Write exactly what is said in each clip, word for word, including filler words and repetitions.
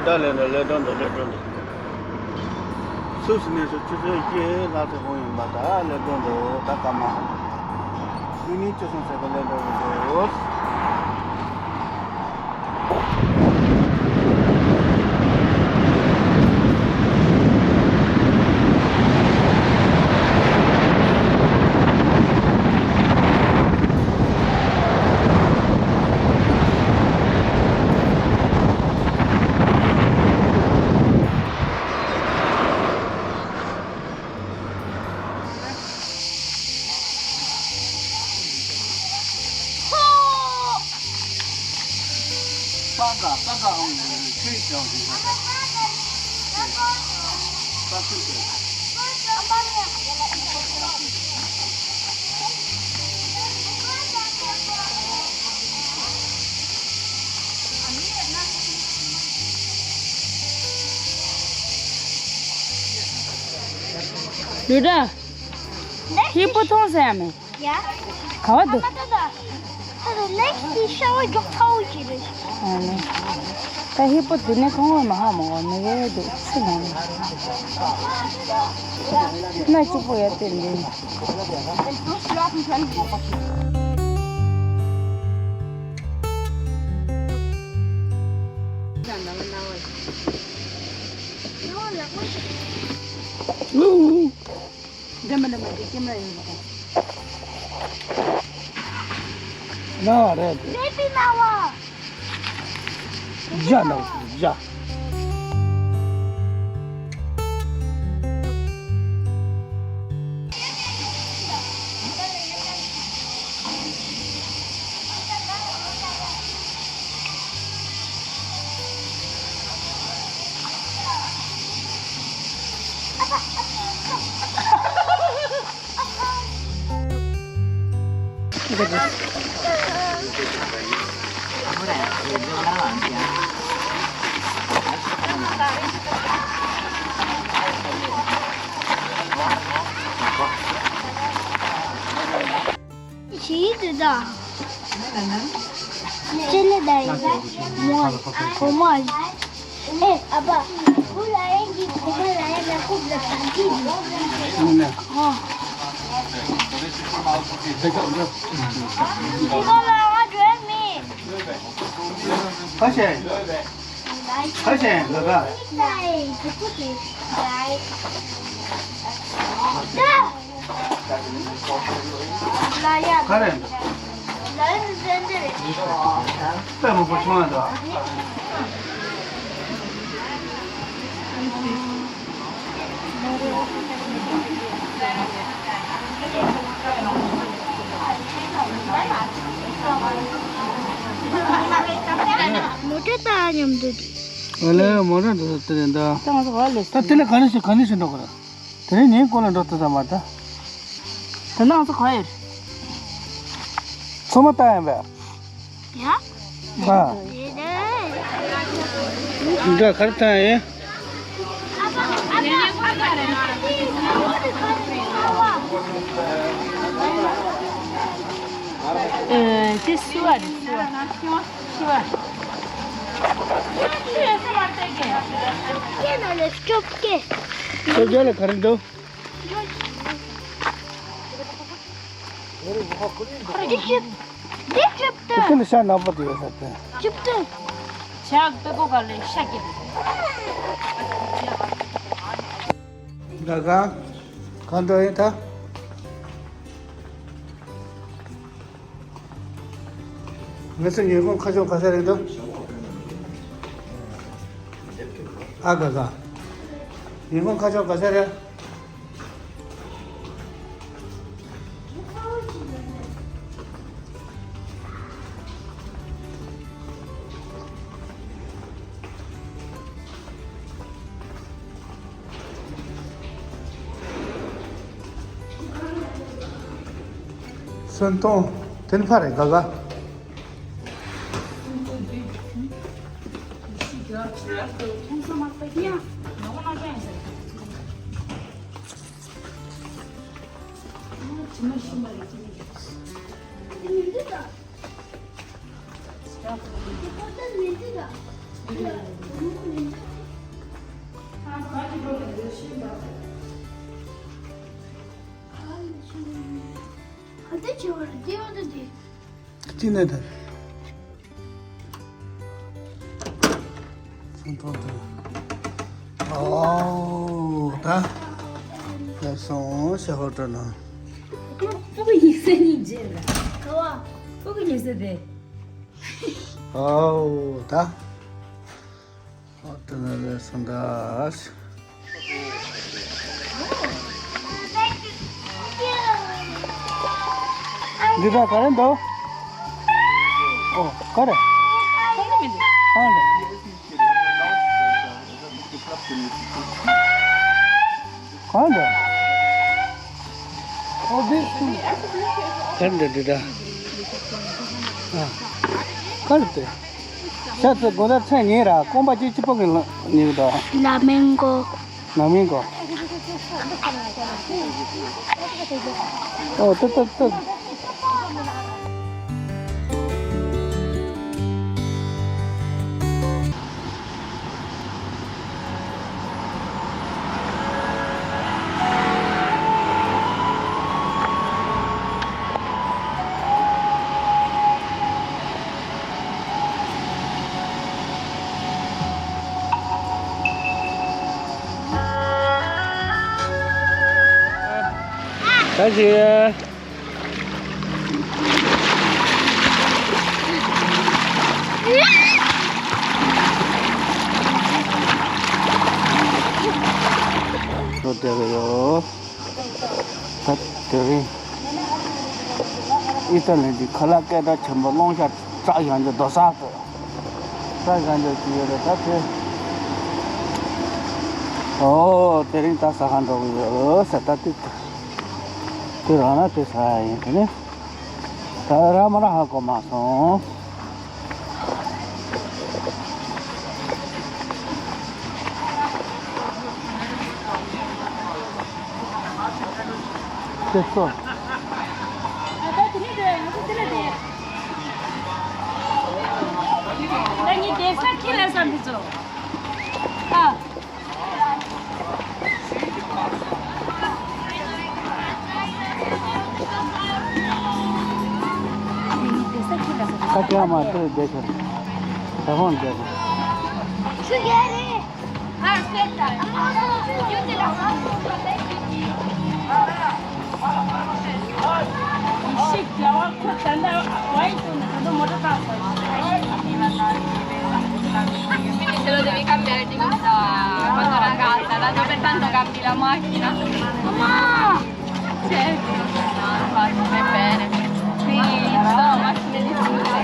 ད་ལས་འགྲོ་ལས་འགྲོ་འདུག་ལས་འགྲོ་འདུག་ཚུགས་སུ་གནས་སུ་ཆུ་ཚོད་བཅུ་ལྷག་ཙམ་ཧོང་ཡིན་པ། ད་ལས་འགྲོ་འདུག་ད་སྐར་མ་དངོས་གནས་ཆུ་སྲིན་ཟེར་གི་ལས་འགྲོ་གི་འདུག་ལུས་ར། ཧི་པོ་མཐོང་ས་ཡ་མེད། ཡ། ག་བ་འདུག་ཨ་མ་ཏོ་ཏོ། ད་ལྟ་ལེགས་ཀྱི་ཤ་བ་མགྱོགས་ཚ་བོ་ཅིག་རེད། ཨ་ནི། ད་ཧི་པོ་འདི་ནས་གང་བ་མ་ཧ་མ་གོ་མི་རེད་འདུག་ཚི་མ་ནི། སྣ་གཅིག་པོ་ཡ་བསྟན་འདི། འདི་མ་ནི་མ་འདི་ཀེམ་ར་ཡོད་རེད། ན་བ་རེད། རེད་པི་ན་བ། བཞག་ན་བ་བཞག་ཞིག་དེ་དང་། ཅི་ལི་དང་ཡིན་ད། མོ། གོ་མོ། ཨེ་ཨ་ཕ། ཁོ་ལ་ཡན་གྱི་གོ་མོ་ལ་ཡན་ལ་ཁུག་ལ་ད་གི་ཨོ། ཁྱི་ག་ལ་ང་འགྲོ་ཡ་མེད། ཁ་ཤས། ཁ་ཤས་འདི་ག་ག་རེ་འདུག་དཔེ་མང་པོ་བྱུང་བ་འདུག་མོ་ཊ་དང་མཉམ་དུ། ཨ་ལེ་མོ་ཊ་འགྲོ་ས་དེ་རེད་འདུག་ད་ང་ཚོ་ག་ལེ། ད་དེ་ལ་ག་ནས་ཞིག་ག་ནས་ཞིག་འགྲོ་གི་རེད། དེ་རིང་ངའི་སྐོར་ལ་འགྲོ་ཐུབ་ས་མ་རེད། ད་ནང་ཚོ་ག་ཡོད། ཚོ་མ་ལྟ་ཡང་བས། ཡ། ཨ། འདྲ་ག་རེ་ལྟ་ཡང་ཡིན། ཨེ། དེ་སུ་བ་རེད་སུ་བ། སྐྱོབ་རྒྱལ་ལ་ག་རེ་འདུག་འདི་ཅིབ། འདི་ཅིབ་ཏུ། དེ་ལ་ཤ་ནག་པོ་དེ་ཡོད་ས་དེ། ཅིབ་ཏུ། ཤ་དཔེ་པོ་ག་ལེ་ཤ་སྐྱིད། དགའ་དགའ། གང་འགྲོ་ཡིན་ད། ངེད་ཚོ་ཉིན་གུང་ཁ་ཕྱོགས་ག་ས་རེད་འདུག་ཨ་ག་ག་ཉིན་གུང་ཁ་ཕྱོགས་ག་ས་རེད། སུན་ཏོང་། དེ་ནི་ཕ་རེད་ག་ག་ཅི་ནས་དར། སང་ཐོག་ཏུ། ཨོ། ད། ལགས་སོང་ཤ་ཧོ་ཏྲ་ན། ཕྲུ་གུ་ཉི་ཤུ་གཉིས་རྗེས་ལ། ཁ་བ། ཕྲུ་གུ་ཉི་ཤུ་དེ། ཨོ། ད། ཨོ། ད་ན་ལས་སང་ད། འདི་ད་ག་རེ་འདུག་ཨོ། ག་རེ། གང་རེད། གང་རེད། ཨོ། འདི་ག་རེ་འདུག་འདི་ད། ཨ། ག་རེ་དེ། ཤ་ཚ་དགོང་དག་མཚན་ཉིན་ར་རྐང་པ་གཅིག་གཅིག་པོ་གི་ལ་ཉིན་ད། ལ་མེན་གོ། ན་མིན་གོ། ཨོ། ཏོ་ཏོ་ཏོ། ད་ཞིག་ད་དེ་རིང་ཨི་ཏ་ལི་གི་ཁ་ལག་སྐད་གྲགས་ཆེན་པོ་གླང་ཤ་བཀྲ་ཤིས་ལྗོངས་རྡོ་གསར་དུ། ས་ག་འགྲོ་གི་ཡོད་རེད་ད་དེ། ཨོ། དེ་རིང་ད་ཟ་ཁང་འགྲོ་གི་ཡོད་ཟེར་ད་དེ། དེ་རང་ན་དེ་ཟ་ཡ་ཡིན་དེ་ནི། ད་ར་མ་ར་ཧ་གོ་མ་སོང་། དེ་ཚོ། ད་ངས་བསྡད་ས་ཁྱེར་ལ་བསམ་གི་ཚོ། ཨ། ཁ་ཁྱེར་མ་ཐུབ་བསྡད་ཤག་ད་ཧོན་བསྡད་ཤག Aspetta. Quindi se lo devi cambiare ti costa quando ragazza, dato per tanto cambi la macchina. Mamma! Certo, no, infatti, va bene. Sì, ci sono macchine di tutte.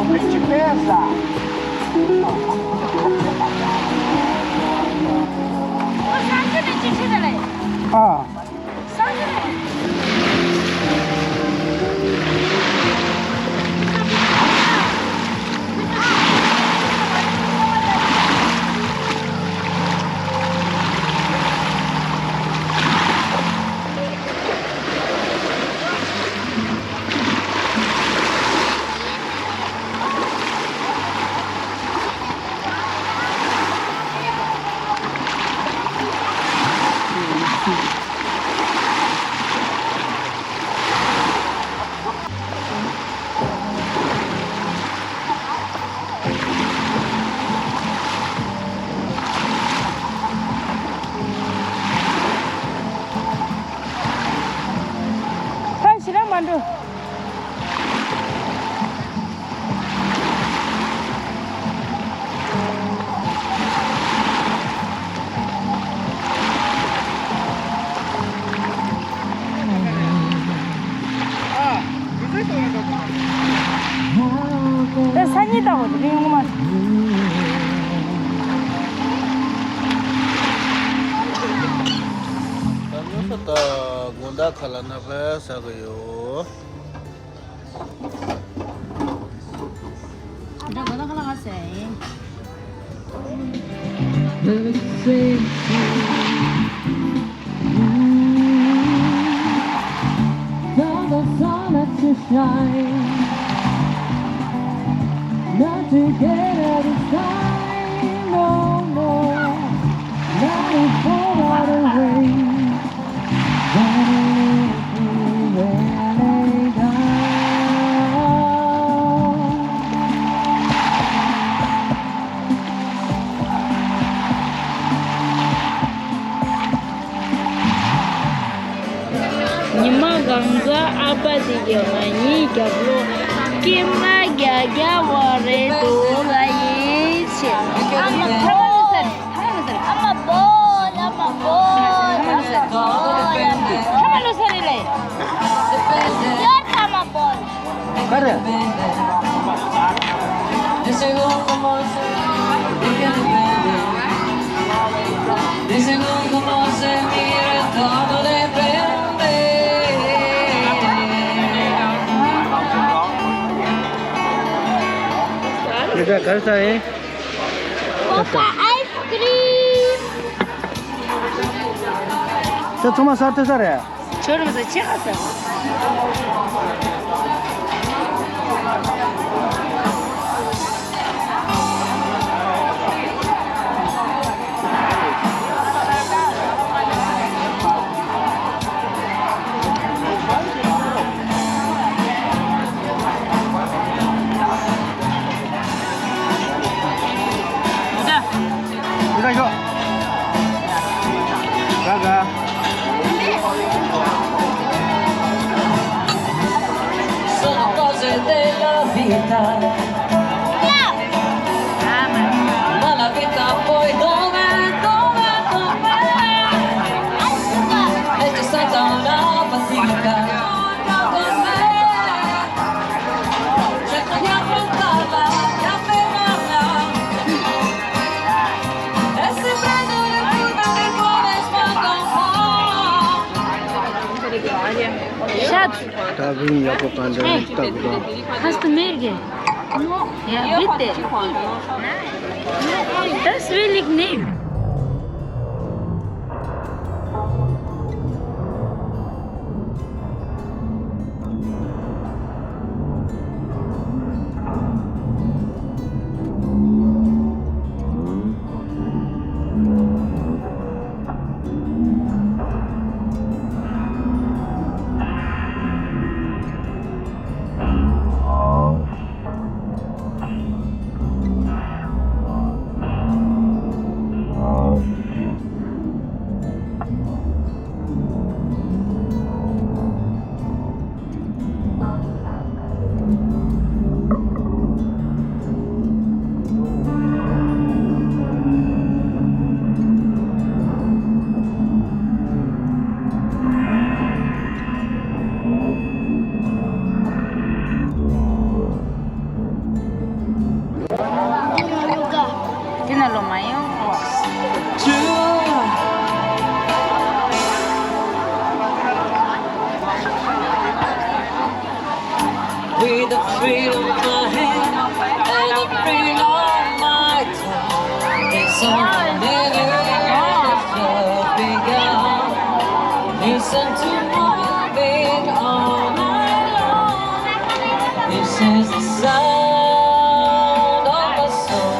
Principessa! ཨ། ད་ཞེ་དྲག་མ་འགྲོ། ད་སང་ཉིན་ལྟ་བུ་དེ་རིང་ངོ་མ། ད་ཉོ་ས་ད་དགོང་དག་ཁ་ལག་སྣ་ཁ་ཟ་གི་ཡོད། Not together this time, no, no, not if far away. ཉི་མ་གང་ག་ཨ་ཕ་དེ་ག་ང་གཉིས་རྒྱབ་ལོགས་ཀྱི་མ་རྒྱ་རྒྱ་བ་རེད་འདུག་ལ་ཡིན་ཆེ། ཨ་མ་ཁ་མ་ལོ་སར། ཨ་མ་སར། ཨ་མ་བོལ། ཨ་མ་བོལ། ཨ་མ་བོལ། ཨ་མ་ལོ་སར་ལེ། ཡར་ཨ་མ་བོལ། ག་རེ། ཡ་ད་ག་རེ་ཟ་ཡིན། ཨའི་སི་ཀྲིམ། ད་ཚང་མ་ཟ་ཐུབ་ས་རེད། ཁྱོད་རང་ཚོ་ཆེ་ཁ་ས། འདི་ལ་ཤོག་ག་ག་ཤ་ད་བུན་ཡག་པོ་གང་འདྲ་ཡིན་ལྟ་དགོས་དང་། ཁ་སྟོད་མེད་གི། ཡ་བིད་དེ། ད་སུའི་ལིག་ནི། དེ་ན་ལོ་མ་ཡོང་། With the freedom of my hand and the freedom of my tongue, it's all never begun. Listen to my beat all night long. This is the sound of a soul.